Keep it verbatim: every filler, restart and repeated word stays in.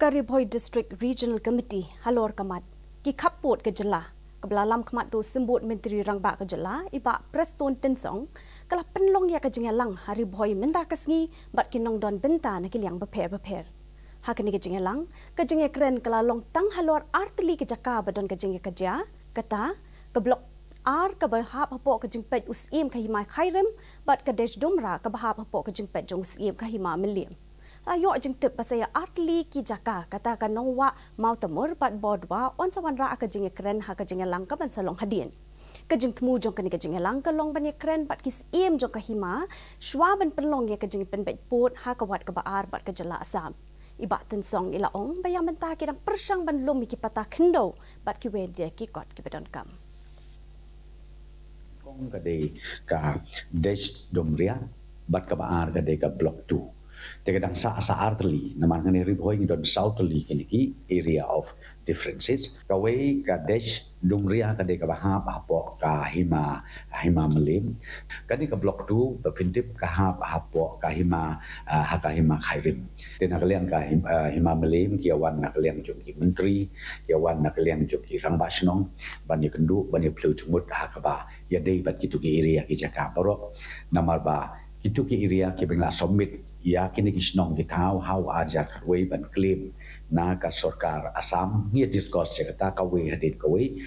Ka Ri Bhoi District Regional Committee halor ka mat ki khappud ka jylla, kaba la lam khmat da u Symbud Myntri Rangbah ka jylla i Bah Prestone Tynsong, ka la pynlong ïa ka jingïalang ha Ri Bhoi mynta ka sngi bad ki nongdon bynta na ki liang bapher bapher. Ha kane ka jingïalang, ka jingïakren ka la long tang halor artylli ki jaka ba don ka jingïakajia, kata ka Block ar kaba hap hapoh ka jingpeit u Syiem ka Hima Khyrim bad ka Desh Dumra kaba hap hapoh ka jingpeit jong u Syiem ka Hima Mylliem. La ïoh jingtip ba sa ïa artylli ki jaka, kata ka Nongwah, Mawtamur bad Bordwa, yn sa wanrah ka jingïakren ha ka jingïalang kaban sa long hadien. Ka jingthmu jong kane ka jingïalang ka long ban ïakren bad ki Syiem jong ka Hima shwa ban pynlong ïa ka jingpynbeit pud ha ka wat kaba ar bad ka jylla Assam. I Bah Tynsong i la ong ba ïa mynta ki dang pyrshang ban lum ïa ki pata khyndew bad kiwei de ki kot kiba donkam. Kong ka dei ka Desh Dumra bad kaba ar ka dei ka Block two. Te ka dang sah sa artylli, namar ngi Ri Bhoi ngi don saw tylli kine ki area of differences. Kawei ka Desh Dumra ka dei kaba hap hapoh ka Hima, Hima Mylliem. Kane ka Block two ba phin tip ka hap hapoh ka Hima, ah, ha ka Hima Khyrim. Te na ka liang ka Him-, ah, Hima Mylliem ki ïa wan na ka liang jong ki Myntri, ki ïa wan na ka liang jong ki Rangbah Shnong, ban ïakynduh, ban ïaphylliew jingmut ha kaba ïadei bad kito ki area ki jaka baroh. Namar ba kito ki area kiba ngi la submit ïa kine ki shnong ki thaw ha u ar hajar khatwei ban claim na ka sorkar Assam, ngi ïa discuss ïa kata kawei hadien kawei.